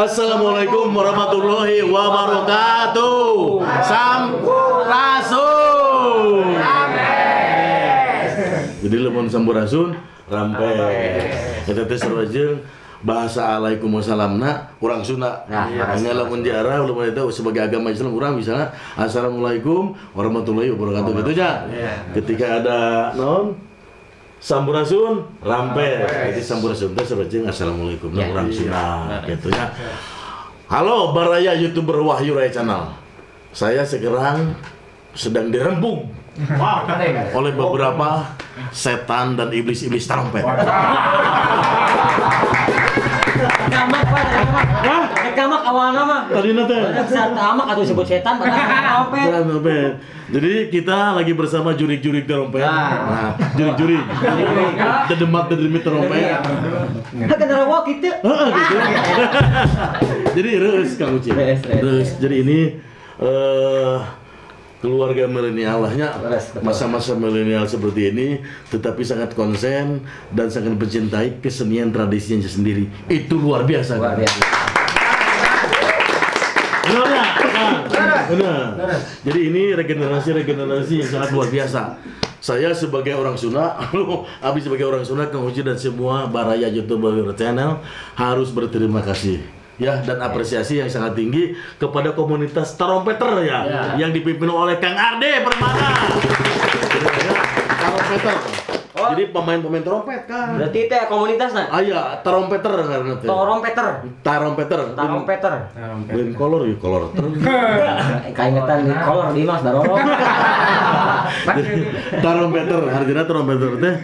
Assalamualaikum warahmatullahi wabarakatuh. Sampurasun. Jadi lamun sampurasun rampes. Eta teh sarua bahasa alaikumussalamna urang Sunda. Hanya lamun diarah lamun eta sebagai agama Islam urang misalnya assalamualaikum warahmatullahi wabarakatuh gitu nya. Ketika ada naon sampurasun rampes. Jadi sampurasun teh sarua jeung assalamualaikum urang Sunda gitu nya. Halo baraya YouTuber Wahyu Raya Channel. Saya sekarang sedang dirembung oleh beberapa setan dan iblis-iblis trompet. Kamak pak, kamak awalnya mah. Tadi nanti. Kamak atau disebut setan, padahal trompet. Jadi kita lagi bersama jurik-jurik trompet. Nah, jurik-jurik. Dedemat-dedemit trompet. Kenapa gitu? Gitu. Jadi reus Kang Uci. Reus. Jadi ini keluarga milenial lahnya, masa-masa milenial seperti ini, tetapi sangat konsen dan sangat mencintai kesenian tradisinya sendiri. Itu luar biasa. Luar biasa. Benar ya? Benar. Jadi ini regenerasi-regenerasi yang sangat luar biasa. Saya sebagai orang Sunda, Abi sebagai orang Sunda, Kang Uci dan semua baraya YouTuber channel harus berterima kasih. Ya, dan apresiasi yang sangat tinggi kepada komunitas trompeter ya, yang dipimpin oleh Kang Ardi Permana. Trompeter. Oh. Jadi pemain-pemain trompet kan. Berarti itu ya komunitas nah? Ah iya, trompeter karena itu. Trompeter. Trompeter. Trompeter. Lain kolor ya kolor. Kaingetan di kolor di Mas Daroro. Trompeter, artinya trompeter teh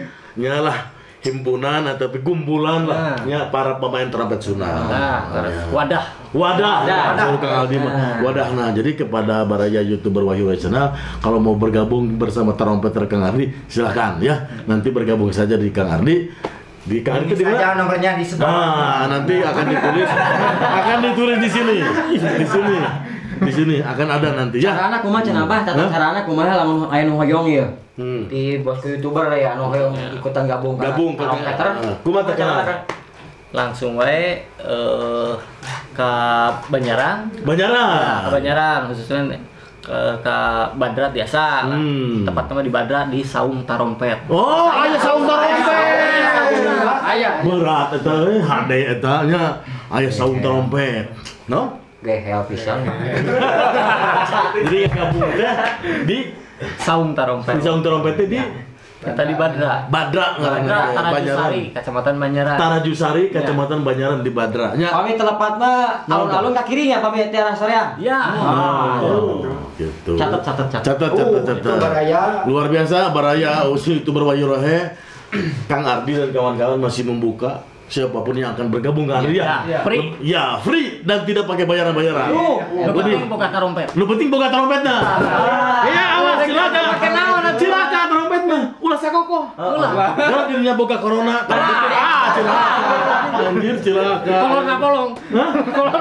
nyalah himpunan atau kumpulan lah ya para pemain trompet Sunda. Nah, wadah. Wadah. Kang Aldi mah wadah. Nah, jadi kepada baraya YouTuber Wahyu Raya Channel kalau mau bergabung bersama trompeter Kang Ardi silahkan ya. Nanti bergabung saja di Kang Ardi. Di Kang Ardi di mana? Nomornya di sebelah. Nah, nanti akan ditulis di sini. Di sini. Di sini akan ada nanti ya. Carana kumaha cenah Abah? Tata carana kumaha lamun aya nu hoyong ieu? Di bosku YouTuber ya anu hoyong ikutan gabung gabung trompeter. Kumaha teh carana? Langsung wae ke Banjaran. Banjaran. Ke Banjaran khususnya ke Badra biasa. Tepatnya di Badra di Saung Tarompet. Oh, aya Saung Tarompet. Aya. Berat eta euy, hade eta nya aya Saung Tarompet. No? Gehel pisan. Jadi gabung teh di Saung Tarompet. Di Saung Tarompet di kita di Badra. Badra ngaranna Tarajusari, Kecamatan Banjaran. Tarajusari, Kecamatan Banjaran di Badra. Nya. Pami telepatna alun-alun ka kirinya pami teh soreang. Ya. Oh, gitu. Catat. Catat. Baraya. Luar biasa baraya YouTuber Wahyu Raya. Kang Ardi dan kawan-kawan masih membuka siapapun yang akan bergabung ke Ardi ya. Free. Ya, free dan tidak pakai bayaran-bayaran. Lu penting boga trompet. Lu penting boga trompetna. Iya, awas silakan. Silakan trompet mah. Ulah sakokoh. Ulah. Ulah dirinya boga corona. Ah, cilaka. Anjir cilaka. Corona bolong. Hah? Corona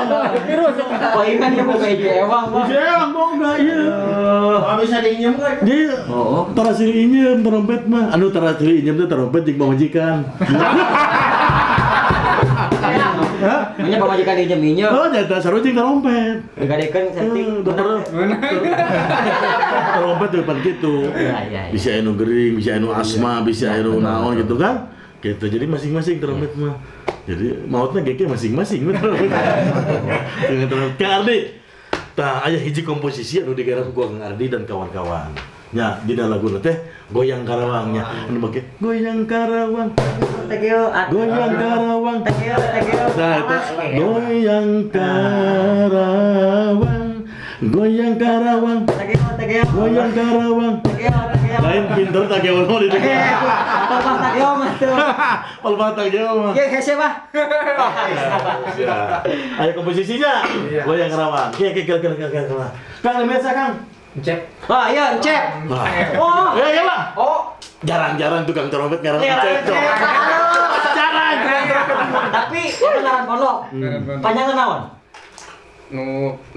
bolong. Virus. Palingan dia boga hiji ewang mah. Hiji ewang boga ieu. Oh, bisa diinjem kan? Iya. Oh. Tarasili injem trompet mah. Anu tarasili injem teh trompet jeung pamajikan. Hah? Nya pamajikan diinjem injem. Oh, jatah sarua jeung trompet. Digadekeun setting. Trompet depan gitu. Iya. Bisa anu gering, bisa anu asma, bisa anu naon gitu kan? Gitu. Jadi masing-masing trompet mah. Jadi mautna gege masing-masing trompet. Dengan trompet Kang Ardi. Tah aya hiji komposisi anu digarap ku Kang Ardi dan kawan-kawan. Nya dina lagu teh Goyang Karawang nya. Anu make Goyang Karawang. Goyang Karawang. Nah, eta Goyang Karawang. Goyang Karawang. Goyang Karawang. Lain pinter tageo mah di dieu. Palpah tageo mah tuh. Palpah tageo mah. Ye hese mah. Ayo komposisinya. Goyang Karawang. Kieu kieu kieu kieu. Kang biasa Kang. Encep. Ah iya encep. Oh. Ya iya lah. Oh. Jarang-jarang tukang trompet ngarang encep. Jarang tukang trompet. Tapi itu ngaran pondok. Panjangan naon?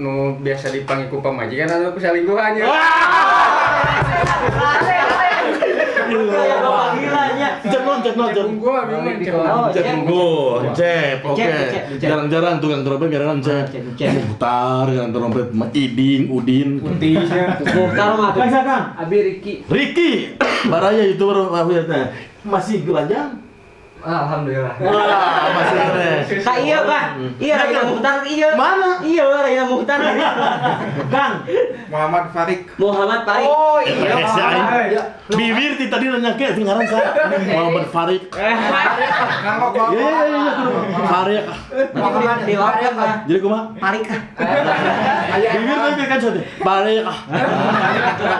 Nu biasa dipanggil ku pamajikan anu ku salingkuhan ya. Panggilannya. Cep non, cep non, cep. Cep, cep, oke. Jarang-jarang tukang trompet kadang cep. Muhtar, kadang trompet Iding, Udin. Muhtar mah. Kang, Abi Riki. Riki. Baraya YouTuber masih gelanjang. Alhamdulillah. Wah, masih keren. Kak iya, Bang. Iya, Raina Muhtar iya. Mana? Iya, Raina Muhtar. Kang Muhammad Farik. Muhammad Farik. Oh, iya. Bibir tadi nanya ke ngaran saya. Muhammad Farik. Iya, iya, iya. Farik. Muhammad Farik. Jadi kumaha? Farik. Bibir tadi kan sate. Farik.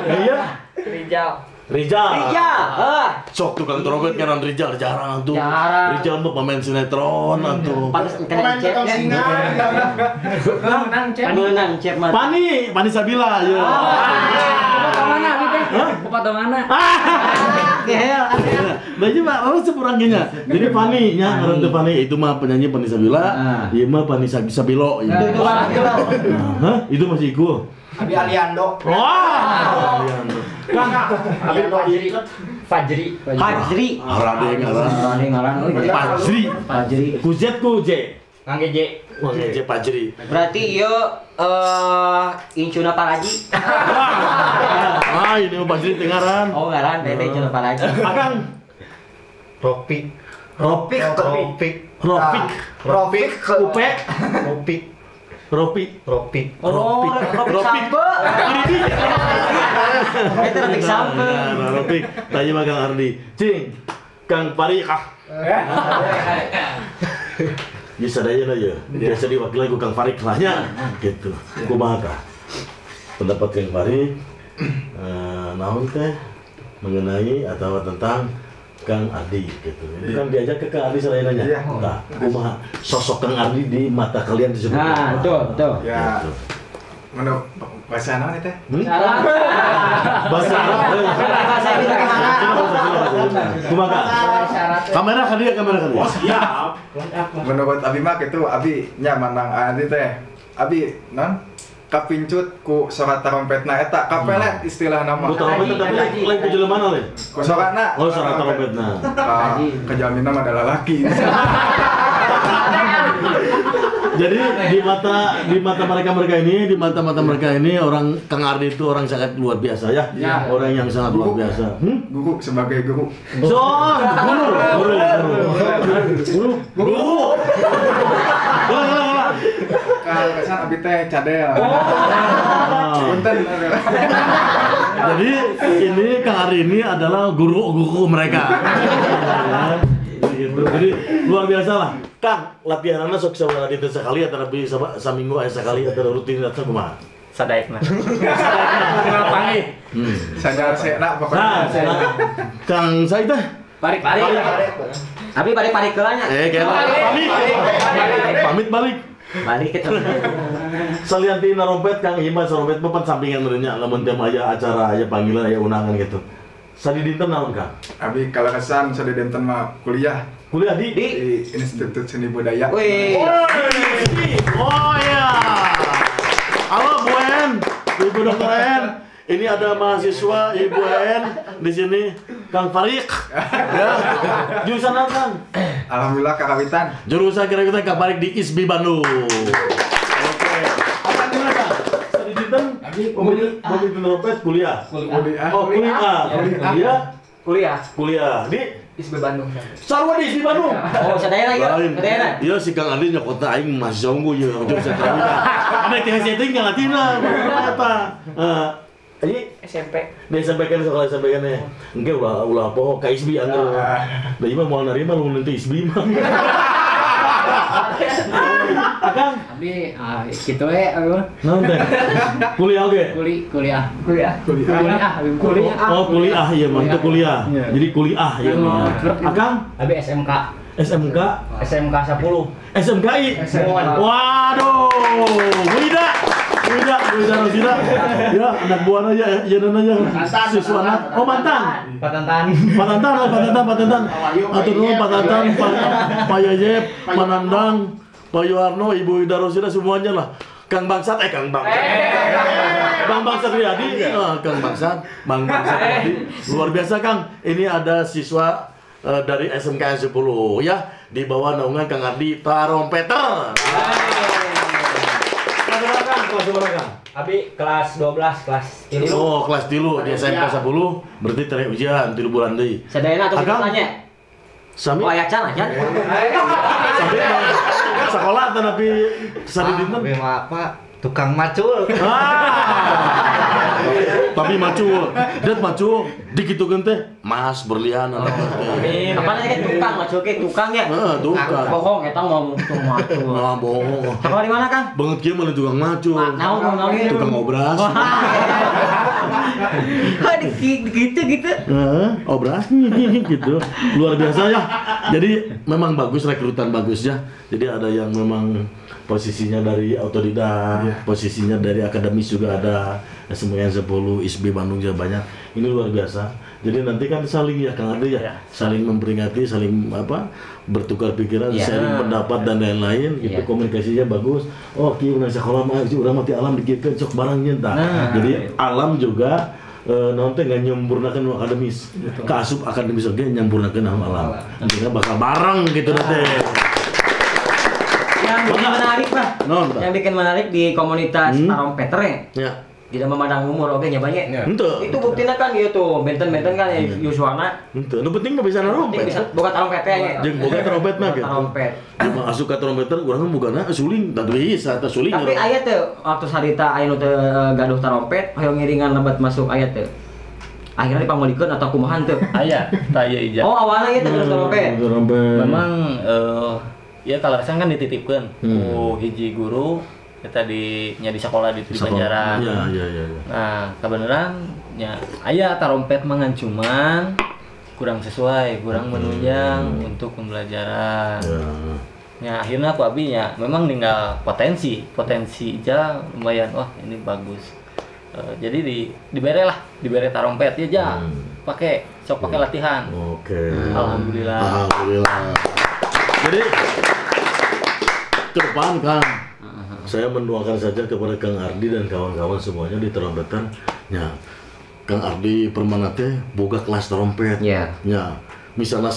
Iya. Rijal. Rijal. Rijal. Sok tukang trompet kan Rijal jarang tuh. Jarang. Rijal mah pemain sinetron atuh. Pemain tukang singa. Menang cep. Menang cep mah. Pani, Pani Sabila ya. Bapak mana abi teh? Bapak mana? Gehel. Baju mah harus sepurangnya. Jadi Pani nya ngaran teh Pani itu mah penyanyi Pani Sabila, ieu mah Pani Sabilo. Itu Hah? Itu masih ikut. Abi Aliando. Wah, Aliando. Kang, Abi Fajri. Fajri. Fajri. Rade ngaran. Fajri. Fajri. Ku Z ku J. Ngangge J. Ngangge J Fajri. Berarti ieu Incuna Paraji. Ah, ini mah Fajri teh ngaran. Oh, ngaran teh Incuna Paraji. Akang. Ropik. Ropik. Ropik. Ropik. Ropik. Upe. Ropik. Ropi, Ropi, oh, Ropi sampe. Itu Ropi sampe. Ropi, tanya sama Kang Ardi. Cing, Kang Farikah. Ya sadaya lah ya. Biasa diwakili ku Kang Farik lah nya. Gitu. Kumaha kah? Pendapat Kang Farik naon teh mengenai atau tentang Kang Ardi gitu. Itu kan diajak ke Kang Ardi selain nanya. Nah, kumaha sosok Kang Ardi di mata kalian disebut. Nah, betul, betul. Ya. Gitu. Menurut bahasa naon teh? Arab. Bahasa Arab. Bahasa kita kemana? Kumaha? Kamera ka dia, kamera ka dia. Oh, siap. Menurut abi mah kitu, abi nya mandang Ardi teh. Abi non kapincut ku sorat trompetna eta kapelet istilah nama. Ku trompet tapi lain ku jelema mana le? Ku soratna. Oh, sorat trompetna. Kejaminna mah adalah laki. Jadi di mata mereka-mereka ini, di mata-mata mereka ini orang Kang Ardi itu orang sangat luar biasa ya. Orang yang sangat luar biasa. Guru sebagai guru. So, guru. Guru. Kesan abi teh cadel. Punten. Jadi ini Kang Ardi ini adalah guru-guru mereka. Gitu. Jadi luar biasa lah. Kang, latihanana sok sabaraha dinten sekali atau lebih saminggu aya sekali atau rutin atau kumaha? Sadaekna. Sadaekna. Panggih. Sadar sena pokoknya. Nah, Kang saya teh Parik. Abi parik-parik heula nya. Pamit. Pamit balik. Balik ke Salian ti narompet Kang ieu mah sarompet mah pan sampingan meureun lamun teh aya acara aya panggilan aya undangan gitu. Sadi dinten naon Kang? Abi kaleresan sadi dinten mah kuliah. Kuliah di Institut Seni Budaya. Wih. Oh iya. Halo Bu En, Ibu Dokter En. Ini ada mahasiswa Ibu En di sini, Kang Farik. Ya. Jurusan apa, Kang? Alhamdulillah Karawitan. Jurusan Karawitan Kang Farik di ISBI Bandung. Oke. Apa gimana, Kang? Sadi dinten mobil trompet kuliah. Kuliah. Oh, kuliah. Kuliah. Kuliah. Kuliah di ISBI Bandung. Sarua di ISBI Bandung. Oh, sadayana ieu. Sadayana. Iya si Kang Andi nyokotna aing mahasiswa unggul ieu jurusan Karawitan. Ame teh setting ngalatina eta. Ini SMP. Di SMP kan sekolah SMP kan ya. Engke ulah poho ka ISBI angger. Da ieu mah moal narima lamun teu ISBI mah. Akang, abi kitu we abi. Naon teh? Kuliah oge? Kuliah. Kuliah. Kuliah. Oh, kuliah ieu mah, itu kuliah. Jadi kuliah ieu mah. Akang, abi SMK. SMK? SMK 10. SMKI. Waduh, Wida. Wida Rosida. Ya, anak buah aja, ya aja. Siswa anak. Oh, mantan. Patantan. Patantan. Atur nuhun Patantan, Pak Yayep, Pak Nandang, Pak Yoharno, Ibu Ida Rosida semuanya lah. Kang Bangsat Kang Bangsat. Bang Bangsat Riyadi, Kang Bangsat, Bang Bangsat Riyadi. Luar biasa Kang. Ini ada siswa dari SMKN 10 ya, di bawah naungan Kang Ardi Tarompeter. Kelas berapa Kang? Abi kelas 12, kelas 3. Oh, kelas 3 di SMK 10, berarti tereh ujian 3 bulan deui. Sadayana atau tanya? Sami. Oh, aya can aja. Sami sekolah tetapi sadi dinten. Abi mah apa? Tukang macul. Tapi macul, det macul, dikitukeun teh mas berlian anak teh. Apa teh tukang macul ke tukang ya? Heeh, tukang. Bohong eta ngomong tukang macul. Nah, bohong. Sekolah di mana, Kang? Banget kieu mah tukang macul. Naon naon Tukang obras. Hah, gitu gitu. Heeh, obras gitu. Luar biasa ya. Jadi memang bagus rekrutan bagus ya. Jadi ada yang memang posisinya dari otodidak, posisinya dari akademis juga ada, SMKN 10, ISB Bandung juga banyak. Ini luar biasa. Jadi nanti kan saling ya Kang Ardi ya, saling memperingati, saling apa, bertukar pikiran, sharing pendapat dan lain-lain. Gitu komunikasinya bagus. Oh, kieu urang sekolah mah urang mah ti alam dikiekeun sok barang tah. Jadi alam juga naon teh nganyempurnakeun nu akademis. Kaasup akademis oge nyampurnakeun anu alam. Nantinya bakal bareng gitu teh. Yang bikin menarik Pak, yang bikin menarik di komunitas Tarompeter ya, tidak memandang umur oke nyabanya. Itu buktinya kan dia tuh benten-benten kan Yuswana. Itu, nu penting mah bisa narompet. Bisa boga tarompet ya. Jeung boga trompet mah gitu. Trompet. Cuma asup ka trompeter urang mah bogana suling, tah bisa tah suling. Tapi aya teh waktu harita aya nu teu gaduh tarompet, hoyong ngiringan lebat masuk aya teh. Akhirnya dipangolikeun atau kumaha teu? Aya, tah ieu ija. Oh, awalnya ieu teh gaduh trompet. Memang ya kalau kan dititipkan ku hiji guru kita di nya di sekolah di Banjaran. Iya. Nah, kebenaran nya aya tarompet mah ngan cuman kurang sesuai, kurang menunjang untuk pembelajaran. Ya akhirnya aku abi nya memang ninggal potensi aja lumayan, wah ini bagus. Jadi dibere lah, dibere tarompet ya ja. Pakai, sok pakai latihan. Oke. Alhamdulillah. Alhamdulillah. Jadi ke depan Kang, saya mendoakan saja kepada Kang Ardi dan kawan-kawan semuanya di trompeter. Ya, Kang Ardi Permana teh boga kelas trompet. Yeah. Ya, misalnya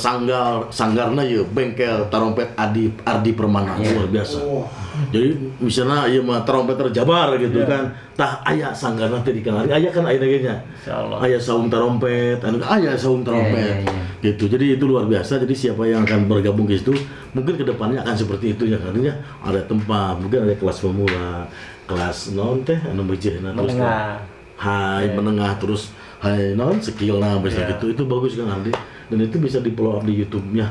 sanggarna ya bengkel trompet Ardi Permana luar biasa. Oh. Jadi misalnya ieu mah trompeter Jabar gitu kan. Tah aya sanggarna teh di Kang Ardi, aya kan aya ge nya. Insyaallah. Aya saung trompet, anu aya saung trompet. Gitu. Jadi itu luar biasa. Jadi siapa yang akan bergabung ke situ mungkin kedepannya akan seperti itu ya artinya ada tempat, mungkin ada kelas pemula, kelas non teh anu bejehna terus high menengah terus high non skill nah bisa gitu. Itu bagus Kang Ardi dan itu bisa di follow up di YouTube-nya.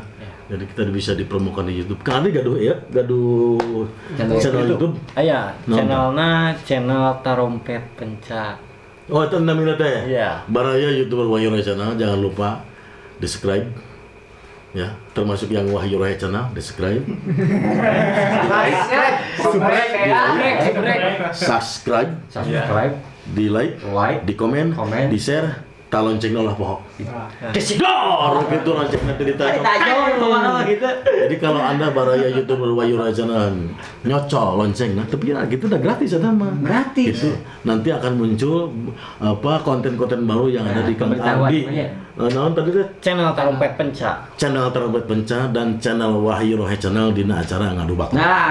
Jadi kita bisa dipromokan di YouTube. Kang Ardi gaduh ya, gaduh channel YouTube. Aya, channelna channel Tarompet Penca. Oh, itu namanya teh. Iya. Baraya YouTuber Wahyu Roy Channel, jangan lupa di subscribe. Ya, termasuk yang Wahyu Roy Channel, di subscribe. Subscribe, di like, di komen, di share. Ta loncengna ulah poho. Dor gitu loncengna teh ditajong. Gitu. Jadi kalau Anda baraya YouTuber Wahyu Roy Channel nyocol loncengna tapi ya gitu udah gratis eta mah. Gratis. Gitu. Nanti akan muncul apa konten-konten baru yang ada di Kang Ardi. Naon tadi teh? Channel Tarompet Penca. Channel Tarompet Penca dan channel Wahyu Roy Channel dina acara ngadu bakat. Nah,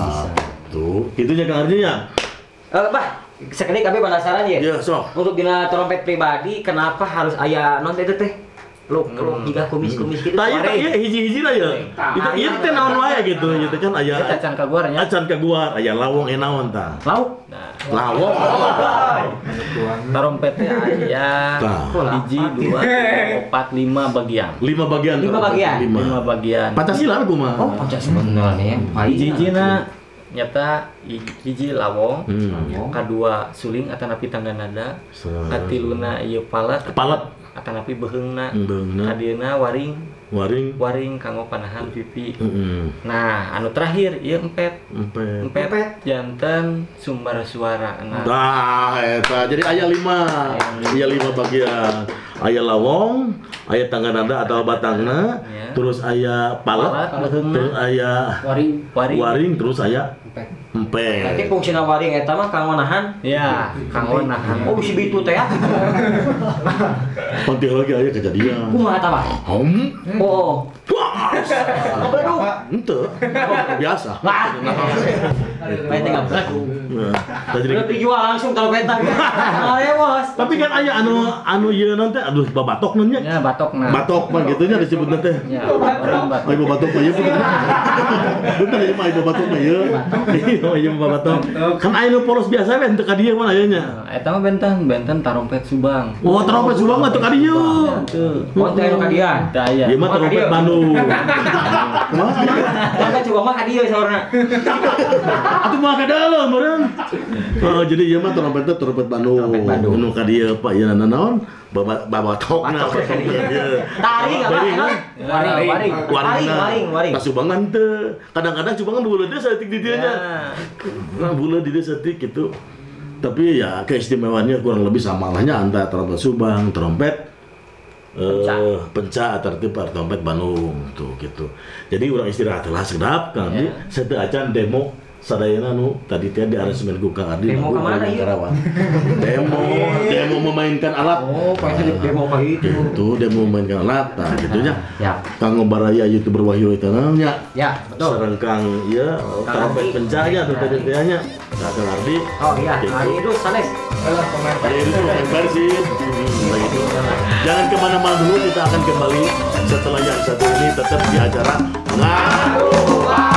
bisa. Tuh, itunya Kang Ardi ya. Bah, sekali kami penasaran ya. Iya, sok. Untuk dina trompet pribadi, kenapa harus aya non itu teh? Luk, jika kumis-kumis gitu. Tah ieu hiji-hiji lah ya. Itu ieu teh naon wae gitu, gitu kan aya acan kaguar nya. Acan kaguar, aya lawong naon tah. Lauk. Lawong. Trompet teh aya 1, 2, 3, 4, 5 bagian. 5 bagian. 5 bagian. 5 bagian. Pancasila kumaha? Oh, Pancasila nih. Hiji-hijina nyata hiji lawong, kadua suling atanapi tangga nada, katiluna ieu palat, atanapi beheungna, kadieuna waring, waring kanggo panahan pipi. Nah, anu terakhir ieu empet janten sumber suara. Nah, eta jadi aya 5, aya 5 bagian. Aya lawong, Aya tangga nada atau batangna, terus aya palet, terus aya waring, terus aya empek. Berarti fungsina waring eta mah kanggo nahan? Ya, kanggo nahan. Oh, bisi bitu teh ya. Penting lagi aya kejadian. Kumaha eta mah? Oh. Aduh. Henteu. Biasa. Bae teh ngablaku. Tadi dijual langsung trompet. Bos. Tapi kan aya anu ieu naon teh aduh babatok naon nya. Ya, batokna. Batok mah kitu nya disebutna teh. Ya, batok. Ai babatok mah ieu bentar ieu mah ai babatok mah ieu. Iya, ieu mah babatok. Kan aya nu polos biasa we henteu ka dieu mah aya nya. Eta mah benten tarompet Subang. Oh, tarompet Subang mah teu ka dieu. Teu. Oh, teu anu ka dieu. Teu aya. Ieu mah tarompet Bandung. Kumaha? Tarompet Subang mah ka dieu saurna. Atuh mah ka dalam meureun. Oh, jadi ieu mah trompetna trompet Bandung. Nu ka dieu Pak ieu naon? Babatokna. Taring apa? Waring. Waring. Pas Subangan teu. Kadang-kadang Subangan buleud teh saeutik di dieu nya. Nah, buleud di dieu saeutik gitu. Tapi ya keistimewaannya kurang lebih sama lahnya antara trompet Subang, trompet penca atau trompet Bandung tuh gitu. Jadi urang istirahat lah sedap kami sateu acan demo sadayana nu tadi teh di aransemen ku Kang Ardi demo ka mana ieu? Demo memainkan alat. Oh, pasti demo ka itu. Itu demo memainkan alat tah kitu nya. Kang Baraya YouTuber Wahyu eta nya. Ya, betul. Sareng Kang ieu trompet penca nya tadi teh nya. Nah, Kang Ardi. Oh iya, Ardi itu sanes. Pemain itu pemain Persib. Begitu. Jangan kemana-mana dulu, kita akan kembali setelah yang satu ini tetap di acara Ngarumpet.